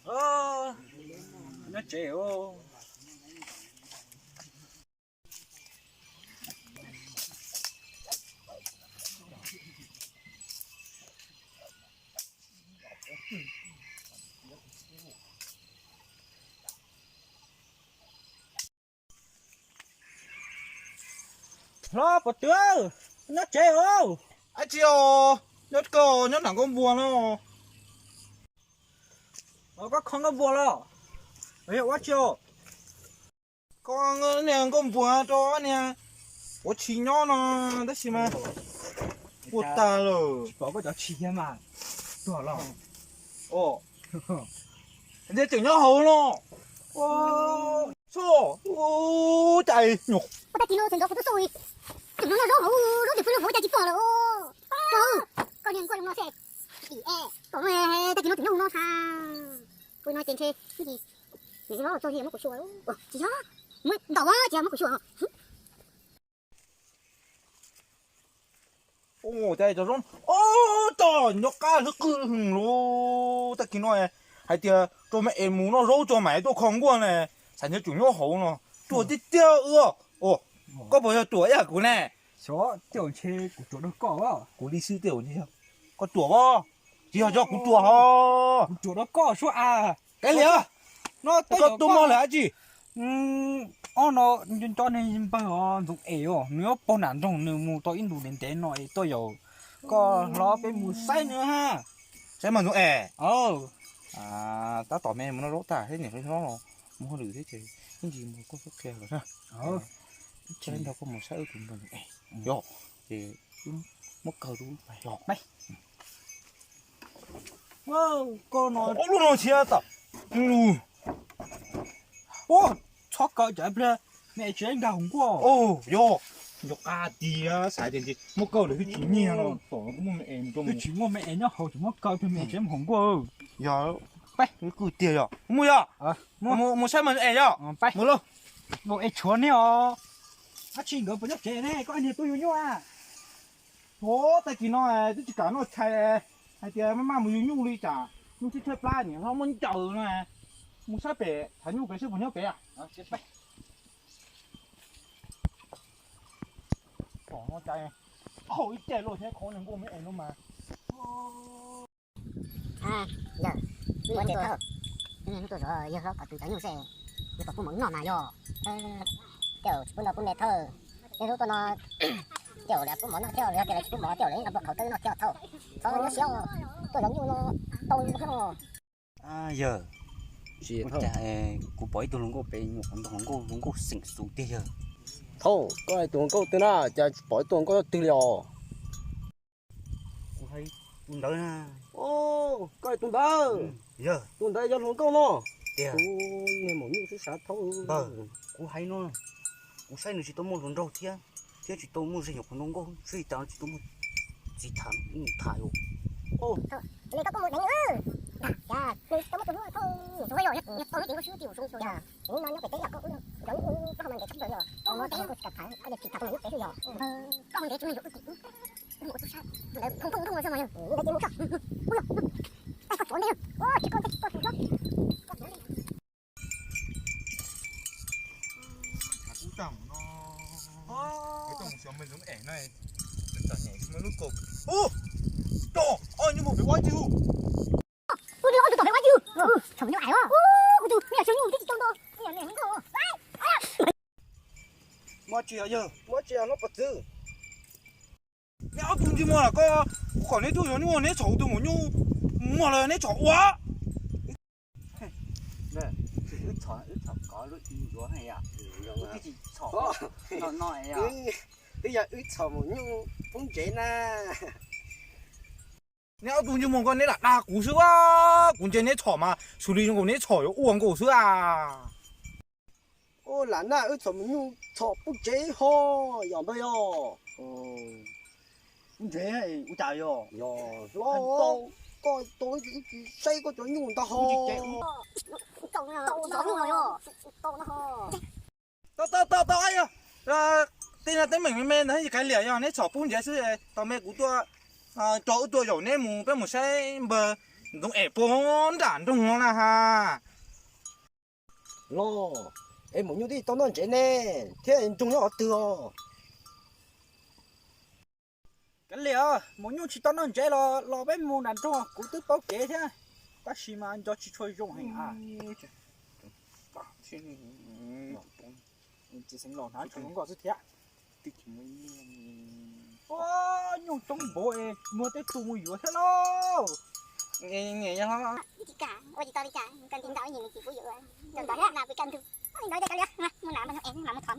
Nyob tsev. Hlob, pov twg, nyob tsev os? Ab tsi os, nyob koj nyob nram nkauj npua no. Koj kho nkauj npua los? Yog ua tsi os? Koj niag nkauj npua rau niag ua tshis nyob no tab sis mas quaj tag lawm. Koj cov tshis thiab mas tuag los. Ntiag tseem nyob hauv no. Xo, cas nyuam. Tag kis no tseem nrov kuv twb xauj li, tseem nyob nyob zaub hauv lub twm pw lub hauv cas tsis tuag lawm. Koj niag nkuaj zoo no xwb, tag kis no tseem nyob hauv no tag. Pw no ces ntshe niam txiv hlob los txog li muab kuv xyuas. Tsis yog, muab ntaus tsis yog muab kuv xyuas. Ua cas cov zaub, o, cov nyob qab hlwb qwj hwm lawm. Tag kis no hais tias rau me es mus noj zaub tso mam tuaj kho nkuaj ne, xav nyob tseem nyob hauv no. Ruam tiag tiag wb. Koj puas yog ruam ib yam kuv ne? Xyov, tej zaum ntshe kuv ruam dua koj. Kuv li xwb tej zaum ntshe yog koj ruam os. Tsis yog, yog kuv ruam os. Kuv ruam dua koj suab a. Kav liam, no koj tuaj muaj lawm dab tsi? Ob no cov neeg npawg os, Ntxoov Es os, nws yuav pog nram nroog, nws mus tau ib ntus ntev ntev no es tuaj yaum koj hlob peb mus saib nws ha. Saib mas Ntxoov Es. Tab tom me mus noj zaub tag thiab niam hlob los mus hauj lwm thiab ces ib ntsis mus koj qhia lawm na. Saib nrog koj mus saib wb tus npawg Ntxoov Es. Yog, ces wb muab kaw rau wb pais yog. Koj no, lub no ntshiab tam lug. Txhob kaw cov pliag, me tsis nkag hauv nkuaj. Yog, nco qab tiag, xav tias ntshe muab kaw lawm twb tsis nyiag no. Twb tsis muaj me es nyob hauv, tsis muab kaw pliag me tsis mus hauv nkuaj. Yog, peb qwj tiag yog. Mus yog. Mus saib mas es yog. Mus lauj. Nkaus es tshuav ne os. Dab tsi nkawd puas nyob tsev ne, koj niag tuaj yug nyuj a? Tag kis no twb tsis kam noj tshais, hais tias maj maj mus yug nyuj li cas, nyuj thiab tshaib plab niam hlob muab ncaws no. Mus saib pem, tham nyuj pem seb puas nyob pem. Pom no cas qhau ib ce luaj thiab, qhov niag nkuaj me es no mas. Yawg, hnub tuaj zov yawg hlob kom tus cov nyuj xwb, yawg kom pub mov noj mas yog. Tej zaum tsis pub noj pub me thawj, yawg hnub tuaj no tej zaum lawv pub mov noj thiab, yog tias lawv tsis pub mov tej zaum lawv yeej nqa npua qhauv tawb noj thiab thaum. Txhob nyob siab, tuaj zov nyuj no tau li thiab. Yawg, kuv pom ib tug hluas nkauj pem nyuam qhuav nrog hluas nkauj, hluas nkauj xeem xus tiag yawg. Thaum koj tus hluas nkauj twg na, cas pom ib tug hluas nkauj twg li os? Kuv hais tus ntawd na. Koj tus ntawd, tus ntawd yog hluas nkauj no. Tiag. Tus niag maum nyuj sib sav thaub. Kuv hais no, kuv saib nws tsis tau muaj hluas nraug thiab, thiab tsis tau muaj zeeg nyuam qhuav nrog nkauj, saib cas tsis tau muaj txiv tham, tham yus. Nws tau muaj tus hlub thaum, tus hlub yog, yog tau neb ces nkauj sib hlub tis ua zoo xwb. Nim no nyob pem teb yog koj ub, yog ub, koj ho mas ntev tshaj plaws yog, koj muaj tes nkauj tsis kam tham, koj ntev tsis me nyuam ub, tus hlub yog. Koj ho ntev tsis me nyuam ub, tus hlub ua tub sab, ntawd thoob thoob thoob xwb mas yog, ntawd ces mus tso. Ub yog, tais koj tsov ntej, tsis koj ntej tsis koj tus hlob. Kub tag no, koj mus xyov me zoov es no, txom nyem lub kaus. Ub, tos, oj nyuj mus pem ua tsi hu. Ub, tus oj tus tom pem ua tsi hu. Tsom nyuj ais. Ub, kuv tus me nyuam xyov nyuj twb tsis tau nto. Muaj tsi yog, muaj tsi yog no pov txwv. Neb ob tug ntsej muag los koj, kuv kom neb tuaj zov nyuj neb txhom kuv tus maum nyuj muag los neb txhom ua. Wb txhom, wb txhom kov lub i yuav, wb tsis txhom no no. Twb yog wb txhom maum nyuj poob ntsev na. Neb ob tug ntsej muag koj neb lam dag kuv xwb a, kuv ntsia neb txhom mas xws li zoo nkaus neb txhom yuav ua nkaus xwb a. Lam naj wb txhom maum nyuj txhom poob ntsev ho, yog npawg yog. Poob ntsev ua cas yog? Koj tau wb tsis saib koj cov nyuj ntag ho. Tau tau tau, yog tej no teeb meem me me ntawd tsis kav liam, yog neb txhom poob ntsev xwb, tos me kuv tuaj, rau wb tuaj yaum neb mus peb mus saib npawg Ntxoov Em puag nram nroog no na ha. Los, es maum nyuj twb tsis tau noj ntsev ne, thiab nroog nyob qhov twg os? Kav liam, maum nyuj tsis tau noj ntsev los los peb mus nram nroog, kuv twb paub kev thiab, tab sis mas nco tsis tshua zoo heev a. Tsis xeev los hnav tshua zoo nkauj xwb thiab. Ua, nyuj coob npaum es muag tej tug mus yuav thiab lauj. Ua tsis tau li cas, koj nti ntau ib nyuag nws tsis pub yuav, nrog ntawd na pw kaj ntug. Ntawd cov liam, mus nram mas es mas mus thov.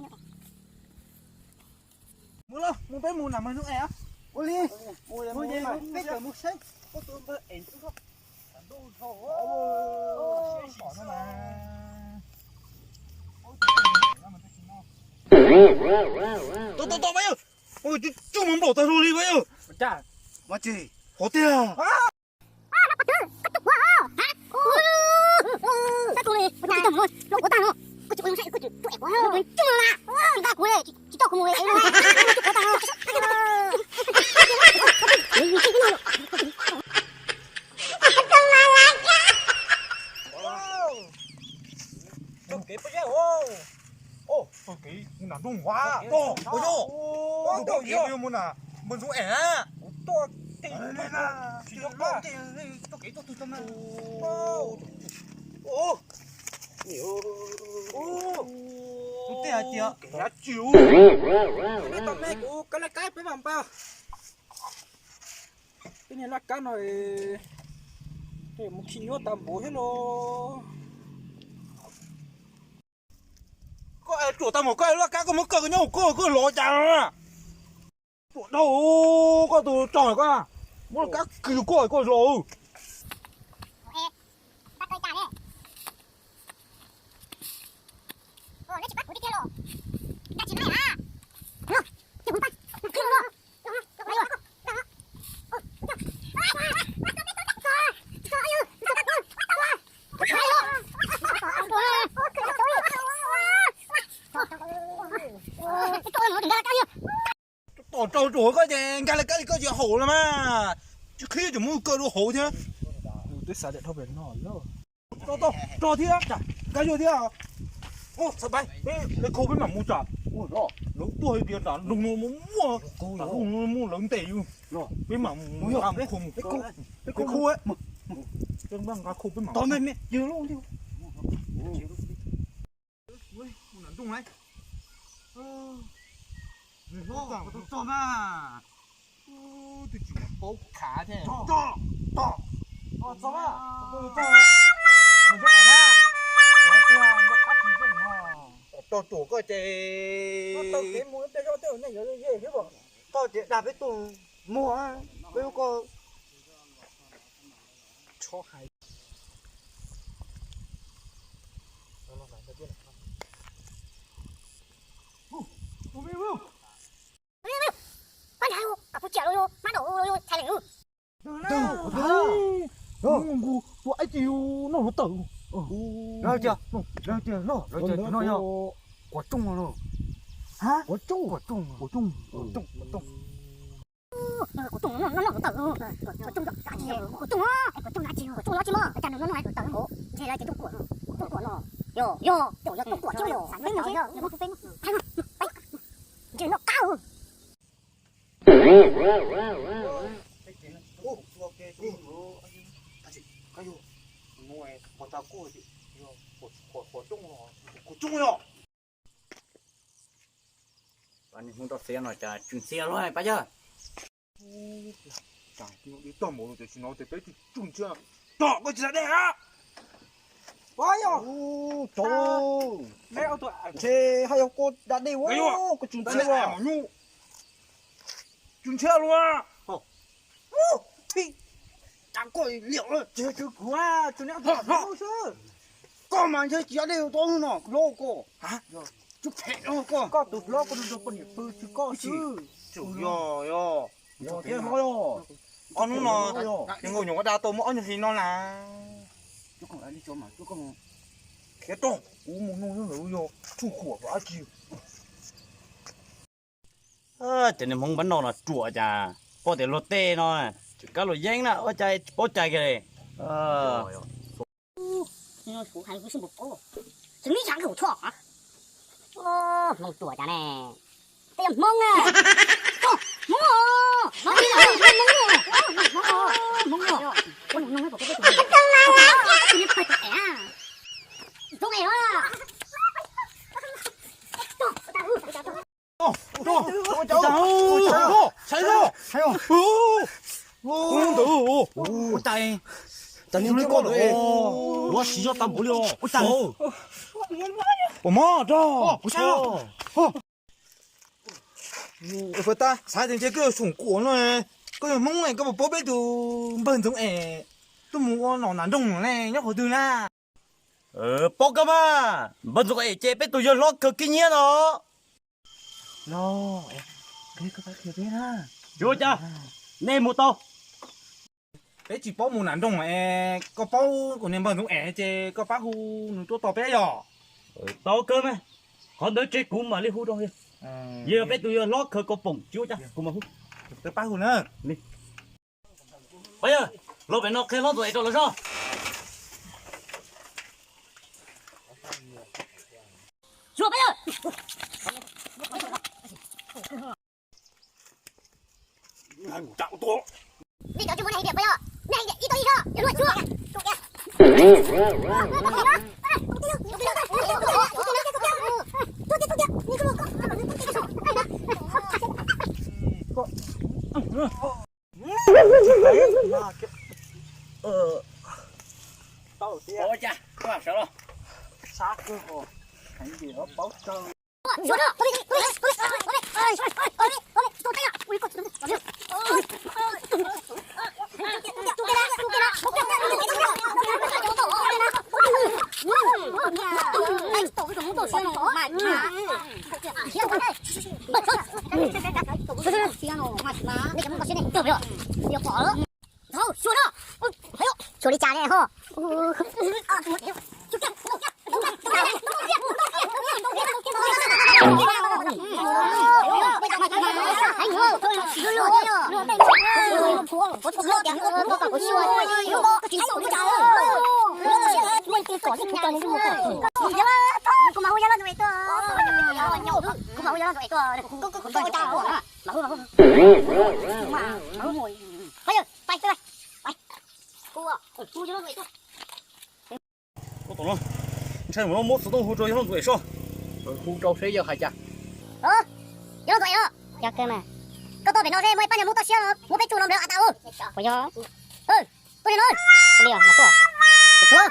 Mus lauj, mus peb mus nram mas hnub es. Ua li, mus peb kawm mus saib koj tus npawg es tus koj. Tau tau tau, Pab Yawg, tsuj mus nplaum tag lug li Pab Yawg. Ua cas? Hov tiag. Txoj kev pab yawg, txoj kev mus nram nroog Huav, tog, ua yog, txoj kev pab yawg mus nram npawg Ntxoov Em na. Kuv tuaj tsis yog pab, txoj kev tuaj twg tau na. Tus tej hais tias kev dab tsi ub. Kuv laj kab peb mam npaj. Peb niag laj kab no mus khi nyuaj tas npaum thiab los. Koj ruam tag npaum koj laj kab koj muab koj nyob hauv koj koj los cas no na. Ruam dhau koj tus rog koj, muab laj kab khi koj koj los. Tom rau ruam koj ces nkag laj kab li koj tsis haum los mas. Tsis qhib tseem muab koj dua hauv thiab. Twb xav tias dhau pem no. Rau thiab, nkag yuav thiab. Txhais pais, peb khau peb mam mus tsam. Lawv tuaj hais tias nram nroog no muaj muaj lawv ntes yus. Peb mam mus khau, peb khau, peb mam mus. Mus nram nroog na. Nws hlob txog mas. Twb tsis paub khav thiab. Txog, txog, txog, txog. Txog ruam koj ces. Koj tias dag peb tuaj muag, peb lub koj. Tua ib tug noj hluav taws. Lawv tias, lawv tias no, lawv tias no yog quav rooj no. Quav rooj, quav rooj, quav rooj. Kuv rooj no noj hluav taws, kuv rooj dab tsi, kuv rooj, kuv rooj dab tsi, kuv rooj dab tsi mas cas nws noj hluav taws nkaus, ntshe lawv tias rooj kuam, rooj kuam no, yog, yog, yog, yog rooj kuam coob yog, peb mus, peb mus, peb mus, ntshe noj qab. Kuv rooj yog. Pab niag Hmoob toj xiab no cas tsw ntxhiab luaj Pab Yawg. Toj npaum no tias tsis hnov tias peb tsw ntxhiab. Tom koj tsis da dej a. Pab Yawg, ntshe haj yog koj da dej ua koj tsw ntxhiab ua. Tsw ntxhiab luaj. Cas koj liam tsis tsw kuv, tsw neb xwb. Koj mas ntshe tsis da dej tau no, hlob koj. Tsw phem koj. Koj tus hlob koj tus poj niam pw tsw koj xwb. Yog, yog. Yog thiab hlob yog. Ob hnub no ces Nkauj Nyuam da tau muaj ob nyuag hlis no na. Khiav toj, kuv mus nug nyob ntawd yog tshuaj khuam dab tsi. Cov niag Hmoob npab noj no ruam cas, pom tias luag tej no tseem kab luag yeeb na, ua cas tsis paub cai kiag li. Kuv hais kuv sib npaum paub, tsis muaj ib yam nkaus tho. Hmoob tuaj cas ne? Tej yog Hmoob na. Hmoob, Hmoob, Hmoob, Hmoob, Hmoob, Hmoob, Ua siv zog tau npaum li os. Ua cas? Pom mov rau. Ua tas xav tias ntshe koj yog Soom Kuam no, koj yog Hmoob es koj puas paub peb tus npawg Ntxoov Em tuaj mus ua nom nram nroog ne nyob qhov twg na? Paub kawg mas, npawg Ntxoov Em ces peb tus yawg hlob khaws khib nyiab no. Tsis ua cas, nej mus tau. Peb tsis paub mus nram nroog es koj paub kuv niag npawg Ntxoov Em ces koj pab hu nws tuaj tos peb yom. Tau kawg mas, qhov ntawd ces kuv mam li hu rau. Yog peb tus yawg hlob khaws kaus poom, tsis ua cas, kuv mam hu. Pab hu na. Pab yawg, los pem no qhia hlob Ntxoov Em rau lawv zog. Zuag pab yawg. Nej cov tsis muaj nej hais tias pab yawg, nej hais tias ib tau ib zog, yog luag tsuag. Xyuas li cas ne ho? Xyuas li cas ne ho? Ntshai mus muab xov tooj hu rau yawg hlob Ntxoov Em soj. Hu rau seb yawg hais cas. Yawg hlob Ntxoov Em, koj tuaj pem no seb muaj ib pab niag Hmoob toj siab muab peb tug no nplawm tas ua. Puas yog? Tuaj li no. Ua li mas tuaj. Tuaj.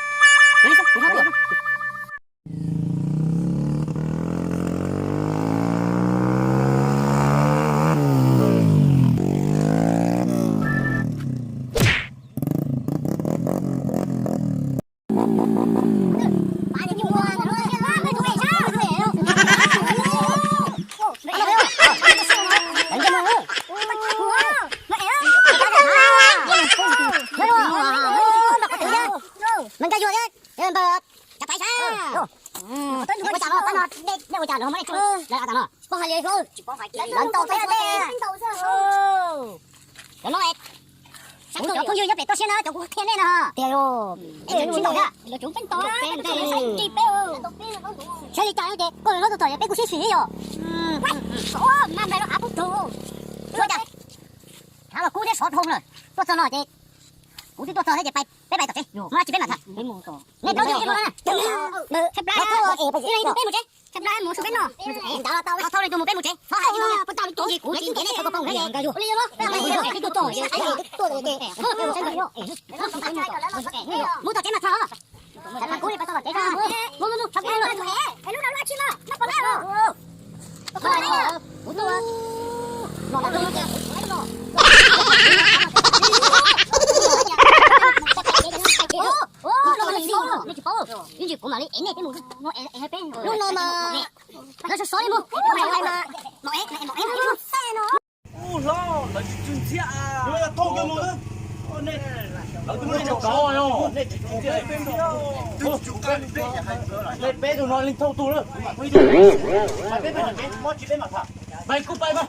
Peb hais li hlob, tsis paub hais tias lawv ntaus peb, lawv no, kuv cov phooj ywg nyob pem toj siab na, cov kuv qhia nej no. Tiag, sib ntaus thiab. Saib li cas ces koj lawv ntaus txog peb kuj sib swm yom. Ua cas, hav los kub thiab sov dhau lawm. Tuaj txog no ces kuv twb tuaj txog thiab ces peb pais tom tsev, mus tsis peb mam tham. Nej plaub tus peb mus tsev. Thauj li tus mus peb mus tsev. Thauj li tus mus peb mus tsev. Tsis kuv tsis ntiav nej thov kaus poom na. Mus tom tsev mas tham. Mus mus mus, txhob pw lawm. Lub no mas lawv sov sov li mus. Hlob, lawv tsis tsw ntxhiab. Nej peb tug no leej thauj tug lawm. Peb peb peb, mob tsis peb mam tham. Pais kuj pais mas.